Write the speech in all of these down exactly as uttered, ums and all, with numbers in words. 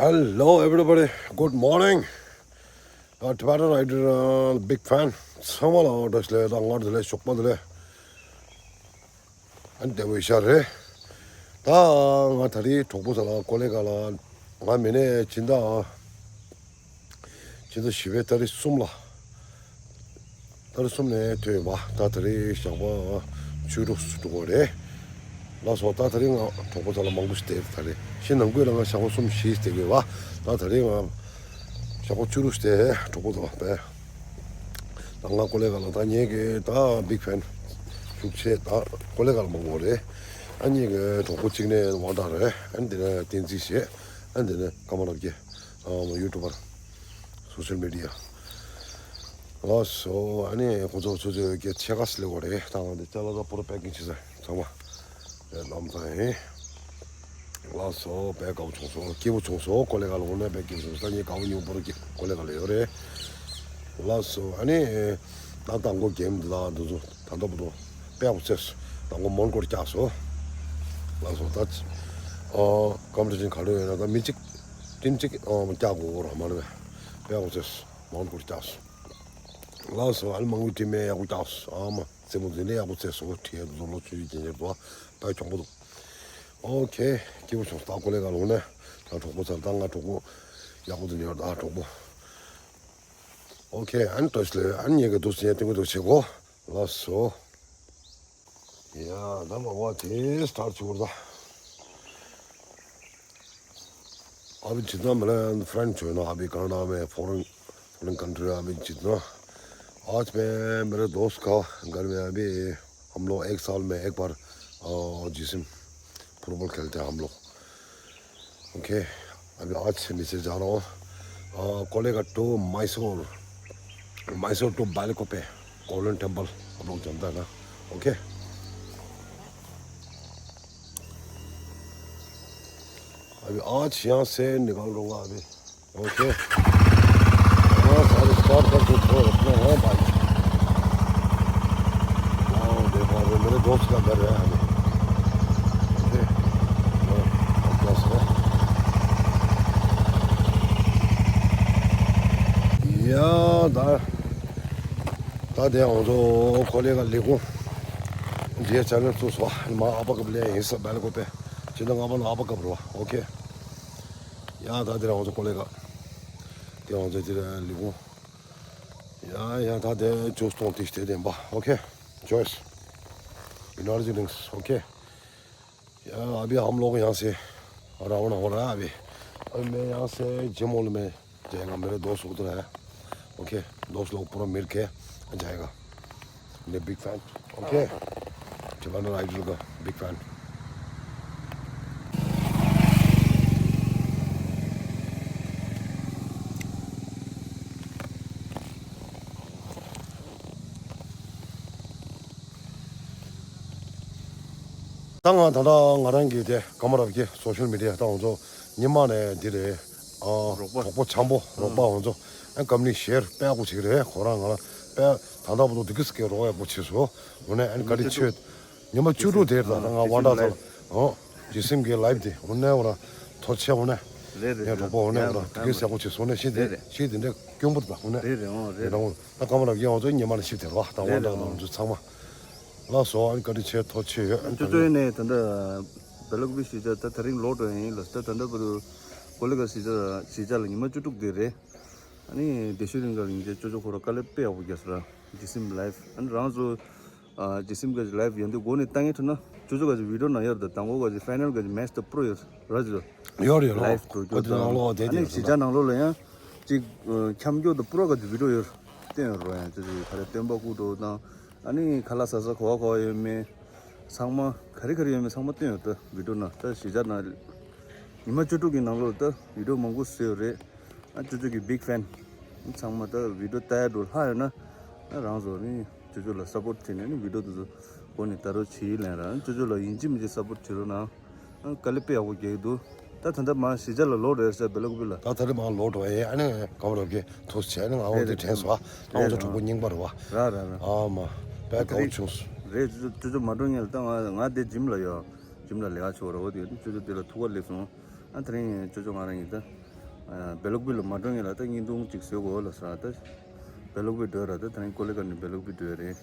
Hello everybody, good morning. ད་Tibetan Rider, uh, big fan. ཚང་མ་ལ་བཀྲ་ཤིས་བདེ་ལེགས་དང་སྔར་བདེ་ལེགས་ཞོགས་པ་བདེ་ལེགས། ཨ་ནི་བདེ་མོ་ཡིན་ཤག་རེད། ད་ང་ད་རེས་གྲོགས་པོ་ཚོ་ལ་ཀོ་ལེ་ག་ལ་ང་མི་ནས་སྦྱིན་བདག་སྦྱིན་བདག་ཞི་བའི་ཏ་རིག་གསུམ་ལ། ཏ་རིག་གསུམ་ནས་ཐོན་ཡོད་པ། ད་ད་རེས་ཞག་པ་བཅུ་དྲུག་འགྲོ་གི་རེད། ལགས་སོ། ད་ད་རེས་ང་གྲོགས་པོ་ཚོ་ལ་མང་པོ་ཞིག་བསྡད་ད་རེས་ཤི་ནང་ཁུལ་ལ་ང་ཞག་པ་གསུམ་བཞི་བསྡད་ཡོད་པ། ད་ད་རེས་ང་ཞག་པ་བཅུ་དྲུག་བསྡད་གྲོགས་པོ་ཚོ་ལ་བས། ད་ང་ཀོ་ལེ་ག་ལ་ད་ངེད་ཀྱི་ད་big fan ཤུགས་ཆེ། ད་ཀོ་ལེ་ག་ལ་མང་པོ་རེད། ཨ་ངེད་ཀྱི་གྲོགས་པོ་གཅིག་ནས་དབང་ཐང་རེད། ཨ་འདི་ནས་བསྟན་འཛིན་བྱས། ཨ་འདི་ནས་ཀ་མ་རབ་རྒྱལ། ཨ་ཡུ་ཊུབ་པར། སོ་ཤལ་མི་ཌི་ཡ། ལགས་སོ། ཨ་ནི་ཁོང་ཚོ་ཚོ་ཚོ་གི་ཆེ་ཁ་སི་ལེ་གོ་རེད། ད་ང་འདི་ཅ་ལག་ད་པུ་ར་པེ་ཀིང་བྱས་ཚར་ཚང་མ། རེད་ལམ་ད་ཡིན། ལགས་སོ། དཔེ་དགའ་པོ་བྱུང་སོང་། སྐྱིད་པོ་བྱུང་སོང་། ཀོ་ལེ་ག་ལ་འོ་ན་དཔེ་སྐྱིད་པོ་བྱུང་སོང་། ད་ངས་དགའ་པོ་ཉུང་པོ་རུ་སྐྱིད་ཀོ་ལེ་ག་ལ་ཡོད་རེད། ལགས་སོ། ཨ་ནི་ད་དང་པོ་གེམ་འདི་ལ་འདི་ཚོ་ད་ལྟ་བུ་དུ་དཔེ་དགའ་པོ་ཚེས་དང་པོ་མོན་གྷོར་བཀྱགས་སོང་། ལགས་སོ། ད་ཨ་ཀམ་པི་ཊི་ཤན་ག་རེ་ཡོད་ན་ད་མི་གཅིག་ཊིམ་གཅིག་ཨ་བཀྱགས་དགོས་ར་མ་རེད་པས། དཔེ་དགའ་པོ་ཚེས་མོན་གྷོར་བཀྱགས་སོང་། ལགས་སོ། ཨ་ནི་མང་པོའི་ཊིམ་མེ་ཡག་པོ་བཀྱགས་སོང་། ཨ་མ་རྩེད་མོ་འཛིན་གྲྭ་ཡག་པོ་རྩེས་སོང་། ཁྲིད་ཡག་ཏུ་ལོ་ཆུང་ཆུང་རྒྱན་རྒྱན་དུ་ད་གྱོང་པོ་འདུག་ཨོ་ཁེ། སྐྱིད་པོ་བྱུང་། ད་ཀོ་ལེ་ག་ལ་འོ་ན་ད་གྲོགས་པོ་ཚར། ད་ང་གྲོགས་པོ་ཡག་པོ་འདུག་ཉོར་ད་གྲོགས་པོ། ཨོ་ཁེ། ཨ་ནི་ཏོ་ཤི་ལེ། ཨ་ནི་ངེད་ཀྱི་འདུག་སེ་ཡང་ཏིང་ཀུ་འདུག་བྱེད་གོ། ལགས་སོ། ཡ་ད་མ་བ་དེ་སི་ཊར་ཊི་བྱེད་དགོས་རེད་ད། अभी जितना मेरा फ्रेंड जो है ना, अभी कनाडा में, फॉरेन, फॉरेन कंट्री में, अभी जितना, आज मैं मेरे दोस्त का घर में, अभी हम लोग एक साल में एक बार, अ, जिसिम फुटबॉल खेलते हैं हम लोग। ओके। अभी आज से नीचे जा रहा हूँ। अ, कोलेगा टू मैसूर, मैसूर टू बालकोपे, गोल्डन टेम्पल, आप लोग जानता है ना? ओके। अभी आज यहाँ से निकल रहा हूँ अभी। ओके। यहाँ सारे स्टॉप करके थोड़ा रुकना है भाई। हाँ, देखो, अभी मेरे दोस्त का घर है अभी। ओके। हाँ, अब बस है। या, दा, ད་དེ་ང་ཚོ་ཀོ་ལེ་ག་ལས་ཁུངས་འདིའི་ཅ་ལག་བཙུགས་སོ། མ་ཨ་པ་ཀབ་ལས་ཡིན་ས་བལ་ཀོ་པེ། ཇི་ལྟར་ང་པ་ལ་ཨ་པ་ཀབ་རོ། ཨོ་ཁེ། ཡ་ད་དེ་ང་ཚོ་ཀོ་ལེ་ག་དེ་ང་ཚོ་དེ་ལས་ཁུངས། ཡ་ཡ་ད་དེ་ཇུས་གཏོང་དེ་དེ་བདེན་པ། ཨོ་ཁེ། ཇུས། ཨེ་ནར་ཇི་ཌིང་སི། ཨོ་ཁེ། यार, अभी हम लोग यहाँ से रवाना हो रहा है अभी। अभी मैं यहाँ से जिम हॉल में जाएगा, मेरे दोस्त उधर है। ओके, दोस्त लोग पूरा मिल के जाएगा। मैं big fan. Okay, Tibetan idol का big fan. ད་ང་ད་ལྟ་ང་རང་གི་དེ་ཀ་མ་རབ་ཀྱི་སོ་ཤལ་མི་ཌི་ཡ་ད་ང་ཚོ་ཉི་མ་ནས་འདི་རེད། ཨ་རོགས་པ། གྲོགས་པོ་འཆམ་པོ་རོགས་པ་ང་ཚོ་ཨ་ཀམ་ནི་ཤེར་དཔེ་ཡག་པོ་བྱེད་ཀྱི་རེད། ཁོ་རང་ང་རང་དཔེ་ད་ལྟ་བར་དུ་འདི་གི་སི་ཀེ་རོགས་ཡག་པོ་བྱེད་སོང་། འོ་ན་ཨ་ནི་བཀའ་དྲིན་ཆེ། ཉི་མ་བཅུ་དྲུག་དེར་ད་ང་དབང་གྲགས་ཚོ་ཨོ་ཇི་སིམ་གྱི་ལའིབ་དེ་འོ་ན་འོ་ན་ཐོ་ཆེ་འོ་ན་རེད་རེད། ངའི་གྲོགས་པོ་འོ་ན་འོ་ན་འདི་གི་སི་ཡག་པོ་བྱེད་སོང་ནས་ཤི་དེ་ཤི་དེ་འདྲ་སྐྱོན་པོ་ད་འོ་ན་རེད་རེད། འོ་རེད། ད་ཀ་མ་རབ་ཀྱི་ང་ཚོ་ཉི་མ་ནས་ཤི་དེ་རོགས་ད་དབང་གྲགས་ང་ཚོ་ཚང་མ། ལགས་སོ། ཨ་ནི་བཀའ་དྲིན་ཆེ། ཐུགས་རྗེ་ཆེ་ཡོད། ཨ་ནི་ཅོ་ཅོ་ཡིན་ནས་ད་ལྟ་བེ་ལ་ཀུ་པི་གཞིས་ཆགས་ད་དེ་རིང་ལོག་འགྲོ་ཡིན་ལ། ད་ད་ལྟ་བར་དུ་ཀོ་ལི་གྷལ་གཞིས་ཆགས་གཞིས་ཆགས་ལ་ཉི་མ་བཅུ་དྲུག་དེ་རེད། ཨ་ནི་དེ་ཤུལ་རིང་ག་ལ་ཉིན་རྗེས་ཅོ་ཅོ་ཁོ་ར་དཀའ་ལས་དཔེ་ཡག་པོ་རྒྱག་སོང་ར། ཇི་སིམ་ལའིབ། ཨ་ནི་རང་ཚོ་ཨ་ཇི་སིམ་ག་ལའིབ་ཡོང་དུས་འགོ་ནས་ལྟ་ངན་ཁྲོད་ན་ཅོ་ཅོ་ག་ཅིག་བི་ཌི་ཡོ་ནང་ཡོད་རེད། ད་དང་པོ་ག་ཅིག་ཕའི་ནལ་ག་ཅིག་མེ་ཆི་ད་པུ་རོ་ཡོད་ར་ཅིག་ཡོད་རེད་ཡོད་རེད། ལའིབ་འགྲོ་རྒྱུ་ཨ་དེ་ནང་ལོགས་དེ་ཨ་ནི་དེ་གཞིས་ཆགས་ནང་ལོགས་ལ་ཡང་ཅིག་འཁྱམ་རྒྱུ་དང་པུ་རོ་ག་ཅིག་བི་ཌི་ཡོ་ཡོད་རེད། བསྟན་ཡོད་རོ། ཡང་ཅོ་ཅོ་ག་རེ་སྟོན་པ་སྐུ་འགྲོ་དང་། ཨ་ནི་ཁ་ལག་ཟ་ས་ག་བ་ག་བ་ཡོད་མེད། ཚང་མ་ག་རེ་ག་རེ་ཡོད་མེད་ཚང་མ་སྟོན་ཡོད་ད་བི་ཌི་ཡོ་ནང་། ད་གཞིས་ཆགས་ནང་ཉི་མ་བཅུ་དྲུག་གི་ནང་ལོགས་ད་བི་ཌི་ཡོ་མང་པོ་བཟོས་ཡོད་རེད། ཨ་ཅོ་ཅོ་གི་བིག་ཕེན། ཚང་མ་ད་བི་ཌི་ཡོ་ལྟ་ཡ་འགྲོ་ལྷག་ཡོད་ན་ཨ་རང་ཚོ་ནི་ཅོ་ཅོ་ལ་སབ་པོར་ཊི་བྱས་ནས་ནི་བི་ཌི་ཡོ་དེ་ཚོ་འགོ་ནས་ལྟ་རོགས་བྱེད་ལན་ར། ཨ་ཅོ་ཅོ་ལ་ཡིན་གཅིག་མིན་གཅིག་སབ་པོར་ཊི་བྱེད་རོགས་གནང་། ཨ་དཀའ་ལས་དཔེ་ཡག་པོ་རྒྱག་གི་འདུག་ད་ད་ལྟ་མ་གཞིས་ཆགས་ལ་ལོག་རེད་ཟེར་བེ་ལ་ཀུ་པི་ལ། ད་ད་ལྟ་མ་ལོག་འགྲོ་ཡས། ཨ་ནི་ཀ་མ་རབ་ཀྱི་ཐུགས་རྗེ་ཆེ། ཨ་ནི་ང་འོ་དེ་དྲན་སོང་། ཨ་ང་ཚོ་གྲོགས་པོ་རྙིང་པ་རེད་བ། ར་ར་ར། ཨ་མ་དཔེ་དགའ་བོ་བྱུང་སོང་། རེད། ཅོ་ཅོ་ཅོ་ཅོ་མ་འགྲོ་ངེས་ལ་ད་ང་ང་དེ་ཇིམ་ལ་ཡོད། ཇིམ་ལ་ལས་ཀ་བྱེད་ར། འོ་དེ་ཅོ་ཅོ་དེ་ལ་ཐུག་པ་སླེབས་སོང་། ཨ་དེ་རིང་ཅོ་ཅོ་ང་རང་ཡིན་ད། བེ་ལུག་པི་ལ་མ་འགྲོ་ངེས་ལ་ད་བརྙན་ཐུང་ཅིག་བཟོས་གོ་ལ་ས་ད་བེ་ལུག་པི་འགྲོ་ར་ད་ད་རིང་ཀོ་ལེ་ཀ་ནས་བེ་ལུག་པི་འགྲོ་རེད།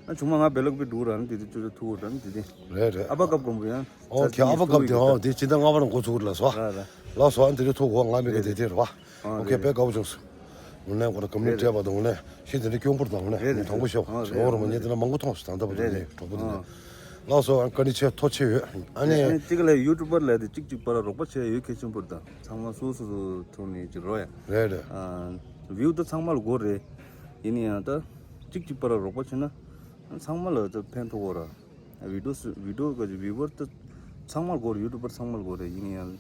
ཨ་ཆུང་མ་ང་བེ་ལུག་པི་འགྲོ་ར་ནི་དེ་དུས་ཅོ་ཅོ་ཐུག་ར་ནི་དེ་དེ། རེད་རེད། ཨ་ཕ་སྐབས་གོང་པོ་ཡང་། ཨོ་ཁེ། ཨ་ཕ་སྐབས་དེ་ཨོ་དེ་སྤྱི་ཟླ་ལྔ་པ་ནང་འགོ་ཚུགས་ར་ལ་སོ། ར་ར། ལ་སོ་ཨ་ནི་དེ་རེད་ཐུག་གོ་ང་མི་ག་དེ་དེ་ར་བ། ཨོ་ཨོ་ཁེ་རེད། དཔེ་དགའ་བོ་བྱུང་སོང་། དངོས་གནས་ཁོ་ར་ཀམ་ནི་རེད་སྤྲད་པ་དང་དངོས་གནས་ཤིན་ཏུ་ནས་སྐྱོན་པོར་དང་དངོས་གནས་རེད་དང་པོ་རེད། ཤོག་ཨ་ཇོ་རེད་རོ་མ་ཉེ་དེ་ན་མང་པོ་མཐོང་སོང་ད་ལྟ་བར་དུ་རེད་ནས་རེད་གྲོགས་པོ་དེ་ཨ། ནས་གྲོགས་པོ་དེ་ནས། ལགས་སོ་ཨ་བཀའ་དྲིན་ཆེ་ཐུགས་རྗེ་ཆེ་ཡོད། ཨ་ཨ་ནི་ནི་གཅིག་ལ་ཡུ་ཊུབ་པར་ལ་དེ་གཅིག་གཅིག་པར་རོགས་པ་བྱས་ཡོད་མཁན་ཆེན་པོར་དང་ཚང་མ་སོ་སོ་སོ་ཐོག་ནས་ཅིག་རོགས་ཡ། རེད་རེད། ཨ་བིའུ་ད་ཚང་མ་ལ་དགོས་རེད། ཡིན་ན་ཡང་ད་གཅིག་གཅིག་པར་རོགས་པ་བྱས་ན་ཚང་མ་ལ་ད་ཕན་ཐོགས་གོ་ར། བི་ཌིའོ་སུ་བི་ཌིའོ་ག་ཅིག་བིའུ་ཝར་ད་ཚང་མ་ལ་དགོས་རེད། ཡུ་ཊུབ་པར་ཚང་མ་ལ་དགོས་རེད། ཡིན་ན་ཡང་།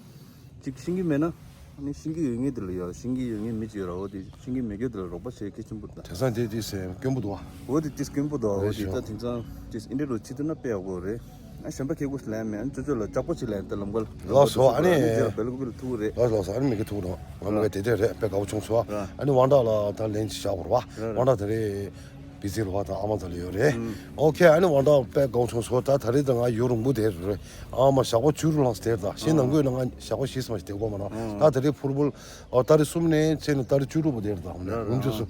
གཅིག་ཤེས་ཀྱི་མེད་ན། ཨ་ནི་ཤེས་ཀྱི་ཡོད་ངེས་དེ་ལ་ཡ་ཤེས་ཀྱི་ཡོད་ངེས་མི་གཅིག་ཡོད་ར་འོ་དེ་ཤེས་ཀྱི་མེད་མཁན་དེ་ལ་རོགས་པ་བྱེད་མཁན་ཆེན་པོ་དང་། དེང་སང་དེ་དེ་སེམས་སྐྱོན་པོ་འདུག་ཨ། འོ་དེ་དེ་སྐྱོན་པོ་འདུག་ཨ། འོ་རེད་དེ་ཤོག་ད་དེང་སང་དེ་ཨིན་ཌི་ཡ་ལ་ཕྱིན་ཐུབ་ན་དཔེ་ཡག་པོ་རེད། ཨ་གཞན་པ་ཁྱེད་ཀོ་ལན་མེད་ཨ་ཅོ་ཅོ་ལ་ལྕགས་པོ་ཅིག་ལན་དེ་ལམ་ཁ་ལ་ལགས་སོ་ཨ་ནི། ཨ་ནི་རྗེས་ལ་བེ་ལུག་པི་ལ་ཐུག་རེད། ལགས་ལགས་སོ་ཨ་ནི་མི་གི་ཐུག་རོགས་ང་མི་ག་དེ་དེ་རེད་དཔེ་དགའ་བོ་བྱུང་སོ་ཨ། ར། ཨ་ནི་དབང་གྲགས་ལ་ད་ལན་ཅིག་བཞག་པ་རེད་བ། ར་ར། དབང་གྲགས་དེ་རེད། བི་ཟི་རུ་བ་དང་ཨ་མ་དང་ལ་ཡོད་རེད། ཨོ་ཁེ། ཨ་ནི་དབང་གྲགས་དཔེ་དགའ་བོ་བྱུང་སོང་ད་ད་རེས་ད་ང་ཡུལ་རིང་པོ་དེར་རེད། ཨ་མ་ཞག་པོ་བཅུ་དྲུག་ལངས་དེར་ད་ཤིང་ནང་ཁུལ་ལ་ང་ཞག་པོ་བཞི་ཙམ་ཞིག་དེ་གོ་མ་ན་ད་ད་རེས་ཕུར་བུལ་ཨོ་ཏ་རིག་གསུམ་ནས་ཚེ་ནས་ཏ་རིག་བཅུ་དྲུག་པོ་དེར་ད་ཧུམ་ཅུ་སུ།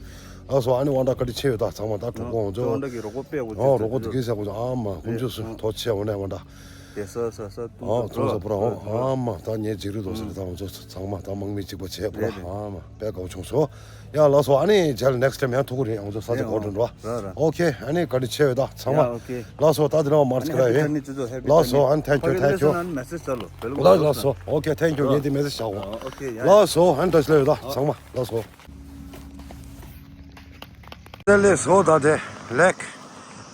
ཨ་སོ་ཨ་ནི་དབང་གྲགས་བཀའ་དྲིན་ཆེ་ཡོད་ད་ཚང་མ་ད་གྲོགས་པོ་ཧོང་ཚོ། དབང་གྲགས་ཀྱི་རོགས་པ་དཔེ་ཡག་པོ་ཨོ་རོགས་པོ་དེ་གས་ཟེར་གོ་ཨ་མ་ཧུམ་ཅུ་སུ་ཐོག་ཆེ་འོ་ནས་དབང་གྲགས། དེ་ས་ས་ས་ཏུང་ཨོ་ཏུང་ས་པུ་ར་ཨོ་ཨ་མ་ད་ངས་འཇིགས་རུ་དོ་ཟེར་ད་ཧོང་ཚོ་ཚང་མ་ད་དམག་མི་གཅིག་པ་བྱས་པུ་ར་ཨ་མ། དཔེ་དགའ་བོ་བྱུང་སོང་། ཡ་ལགས་སོ་ཨ་ནི་རྗེས་ལ་next time ཡང་ཐུག་གི་རེད་ང་ཚོ་ས་ཆ་གོ་དྲན་འགྲོ། ར་ར། ཨོ་ཁེ་ཨ་ནི་བཀའ་དྲིན་ཆེ་བས་ད་ཚང་མ། ཡ་ཨོ་ཁེ། ལགས་སོ་ད་དེ་རིང་མར་ཅིག་ར་ཡོད། ལགས་སོ་ཨ་ནི་thank you thank you། ལགས་སོ་ཨ་ནི་thank you thank you། ལགས་ལགས་སོ་ཨོ་ཁེ་thank you ངས་དེ་message བྱ་འོ། ལགས་སོ་ཨ་ནི་བཀྲ་ཤིས་བདེ་ལེགས་ཡོད་ད་ཚང་མ་ལགས་སོ། དེ་ལས་སོ་ད་དེ་lake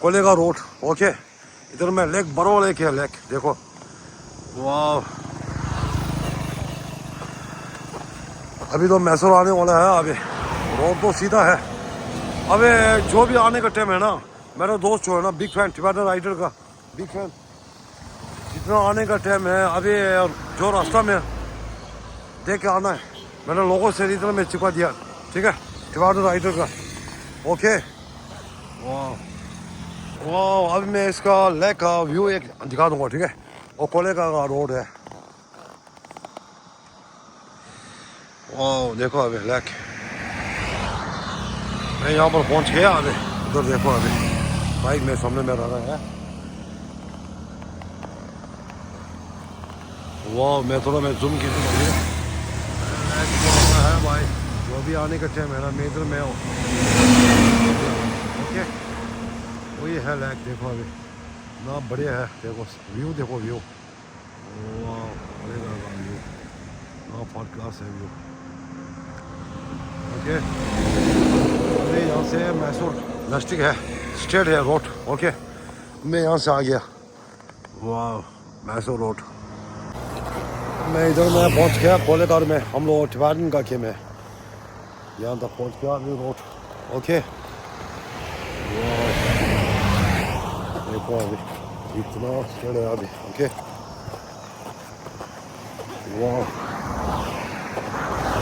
Kollega road okay। इधर में लेक बड़ो लेक है लेक देखो। वाह। अभी तो मैसूर आने वाला है अभी। रोड तो सीधा है। अबे जो भी आने का टाइम है ना मेरा दोस्त जो है ना बिग फैन टिबेटन राइडर का बिग फैन। जितना आने का टाइम है अभी जो रास्ता में देख के आना है। मैंने लोगों से इतना में छिपा दिया। ठीक है। टिबेटन राइडर का। ओके। वाह। वाह अभी मैं इसका लेक का व्यू एक दिखा दूंगा ठीक है। वो कोलेगा का रोड है। वाह देखो अभी लेक। मैं यहाँ पर पहुँच गया अभी। उधर देखो अभी बाइक मेरे सामने में रह रहा है। वाह मैं थोड़ा मैं जूम की है भाई। जो भी आने का टाइम है ना मैं इधर में हूँ। ओके। वही है लेक देखो अभी ना बढ़िया है। देखो व्यू देखो व्यू। वाह बढ़िया व्यू। हाँ फर्स्ट क्लास है व्यू। ओके। अरे यहाँ से मैसूर नज़दीक है। स्ट्रेट है रोड। ओके। मैं यहाँ से आ गया। वाह मैसूर रोड। मैं इधर में पहुंच गया कोलेघाट में हम लोग टिबेटन का गेम है। यहाँ तक पहुंच गया अभी रोड। ओके। वाह। देखो अभी इतना चढ़ है अभी। ओके। वाह।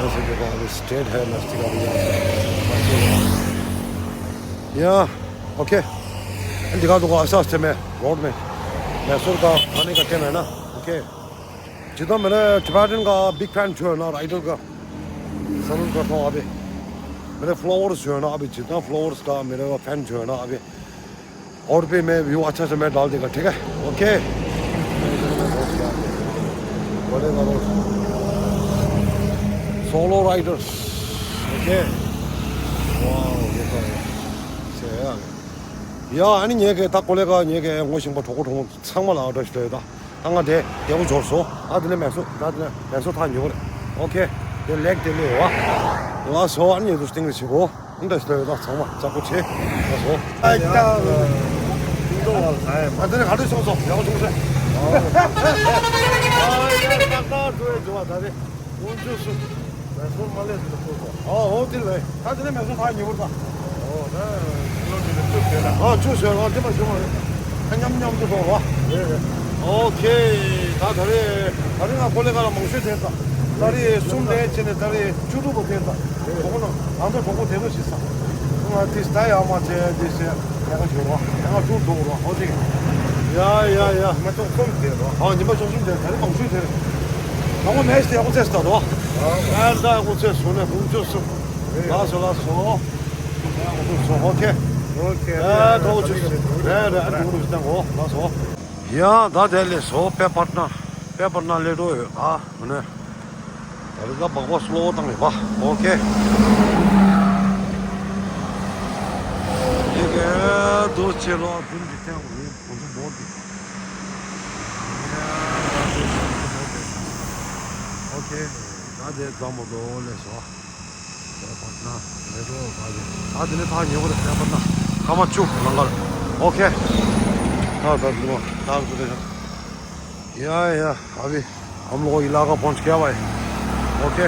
ऐसे देखो अभी स्ट्रेट है नज़दीक अभी यहाँ से। या ओके। दिखा दूंगा आस्ते आस्ते मैं रोड में मैसूर का आने का टाइम है ना। ओके। जितना मेरे टिबेटन का बिग फैन जो है ना राइडर का सलूट करता हूँ अभी। मेरे फॉलोअर्स जो है ना अभी जितना फॉलोअर्स का मेरे फैन जो है ना अभी और भी मैं व्यू अच्छा से मैं डाल देगा ठीक है। ओके। बड़े करो सोलो राइडर्स। ओके। वाह ये तो है। से है। ཡ་ཨ་ནི་ངེད་ཀྱི་ད་ཀོ་ལེ་ག་ངེད་ཀྱི་ངོ་ཤེས་པ་གྲོགས་པོ་གྲོགས་མོ་ཚང་མ་ལ་བཀྲ་ཤིས་བདེ་ལེགས། ད་ང་དེ་བདེ་པོ་འབྱོར་སོང་། ད་དེ་ནས་མེ་སོར་ད་དེ་ནས་མེ་སོར་ཐག་ཉེ་པོ་རེད། ཨོ་ཁེ། དེ་ལེགས་དེ་ལས་བ། ལགས་སོ་ཨ་ནི་ཉེ་དུ་སྟེང་རེ་བྱེད་གོ། ཨང་བཀྲ་ཤིས་བདེ་ལེགས་ད་ཚང་མ་ལྕགས་པོ་ཆེ། ལགས་སོ། ཨ་ད་དེ་ནས་ག་འདྲ་སོང་སོང་ཡག་པོ་བྱུང་སོང་། ཨ་ཡ་ད་ད་འགྲོ་ཡ་འགྲོ་བ་ད་རེད། དཀོན་མཆོག་གསུམ། མེ་སོར་མ་ལས་ཟིན་ཐུག་སོང་། ཨོ་ཨོ་དེ་ལས། ད་དེ་ནས་མེ་སོར་ཐག་ཉེ་པོ་ད། ཨོ་ད་ལོ་དེ་ནས་བཅུ་ཟེར་ན། ཨོ་བཅུ་ཟེར་ཨོ་དེ་མ་བྱུང་བ་རེད། ད་མཉམ་མཉམ་དུ་སོང་བ། རེད་རེད། ཨོ་ཁེ། ད་ད་རེས་ད་རེས་ང་ཀོ་ལེ་ག་ལ་མང་ཤོས་དེ་ད། ད་རེས་གསུམ་ནས་ཕྱིན་ནས་ད་རེས་བཅུ་དྲུག་པ་དེ་ད། གྲོགས་པོ་ནང་ང་ཚོ་གྲོགས་པོ་དེ་ཚོ་ཞིག་ས། ང་དེ་ད་ཡག་མ་བྱས་དེ་བྱས་ཡག་ག་བྱུང་བ་ཡག་ག་བྱུང་འགྲོ་བ་ཨོ་དེ། ཡ་ཡ་ཡ། མ་གཏོགས་གསུམ་དེ་རོ། ཨོ་ཉི་མ་བཅུ་གསུམ་དེ་ད་རེས་མང་ཤོས་དེ་རེད། དང་པོ་མེད་ཟེར་ཡག་པོ་བཙལ་སོང་ད་དོ། ཨ་ད་ཡག་པོ་བཙལ་སོང་ནས་ཁོང་ཚོས་སོང་། ལགས་སོ་ལགས་སོ། ཡག་པོ་སོང་། ཨོ་ཁེ། ཨོ་ཁེ། ཨ་ད་འོ་ཅོ་སོང་། རེད་རེད། ཨ་འགྲོ་འགྲོ་ཞིག་བཏང་གོ། ལགས་སོ། ཡ་ད་དེ་ལས་སོ་པེ་པར་ན། པེ་པར་ན་སླེབས་འགྲོ་ཡོད་ཨ། ཨ་ནི། ད་རེས་ད་སྦག་སྦག་སུ་ལོ་བཏང་ཡོད་པ། ཨོ་ཁེ། ཡི་གེ་དུ་ཆེ་ལོ་བདུན་གྱི་ཐེངས་ཡིན་ཁོང་ཚོ་འབོར་འདུག་ཨོ་ཁེ། ད་དེ་ཙམ་མོ་དོ་ལས་སོ། པེ་པར་ན་མེ་ཏོག་ག་ལེ། ད་དེ་ནས་ཐག་ཉེ་བོ་རེད། པེ་པར་ན་སྐར་མ་བཅུ་ལང་ཀར། ཨོ་ཁེ། ད་ད་དུ་མ་ད་དུ་རེད། ཡ་ཡ་ཨ་བི་ཨམ་ལོ་ཡི་ལ་ག་ཕོན་སྐྱ་བ་ཡི། ཨོ་ཁེ།